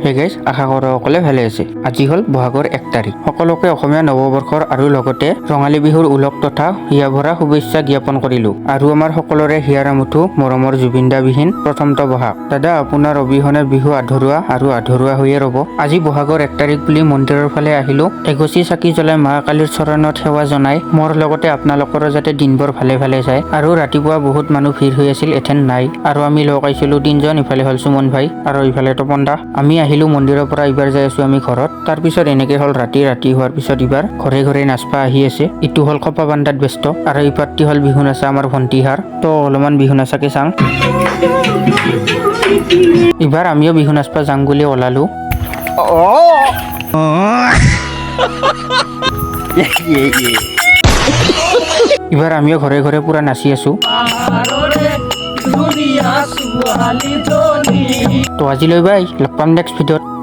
Hey guys, আশা কৰোঁ সকলোৱে ভালে আছে। আজি হ'ল বহাগৰ 1 তাৰিখ। সকলোকে অসমীয়া নৱবৰ্ষৰ আৰু লগতে ৰঙালী বিহুৰ ওলগ তথা হিয়া ভৰা শুভেচ্ছা জ্ঞাপন কৰিলো। আৰু আমাৰ সকলোৰে হিয়াৰ আমঠু মৰমৰ জুবিন দা বিহীন প্ৰথমটো বহাগ। দাদা, আপোনাৰ অবিহনে বিহু আধৰুৱা আৰু আধৰুৱা হৈয়ে ৰ'ব। আজি বহাগৰ 1 তাৰিখ বুলি মন্দিৰৰ ফালে আহিলো। এগছি চাকি জ্বলাই মা কালীৰ চৰণত সেৱা জনাই মোৰ লগতে আপোনালোকৰো যাতে দিনবোৰ ভালে ভালে যায়। আৰু ৰাতিপুৱা বহুত মানুহ ভিৰ হৈ আছিল, এথেন নাই। আৰু আমি লগ পাইছিলো তিনজন। ইফালে হ'ল সুমন ভাই আৰু ইফালে তপন দা। আমি আহিলো মন্দিৰৰ পৰা, এইবাৰ যাই আছো আমি ঘৰত। তাৰপিছত এনেকে হ'ল ৰাতি। ৰাতি হোৱাৰ পিছত এইবাৰ ঘৰে ঘৰে নাচপা আহি আছে। ইটো হ'ল খপা বান্ধাত ব্যস্ত আৰু এই পাতটি হ'ল বিহু নাচা আমাৰ ভণ্টিহাৰ। তো অলপমান বিহু নাচাকে চাং। এইবাৰ আমিও বিহু নাচপা যাং বুলি ওলালো। এইবাৰ আমিও ঘৰে ঘৰে পুৰা নাচি আছো। তো আজিলৈ বাই, লগ পাম নেক্সট ভিডিঅ'ত।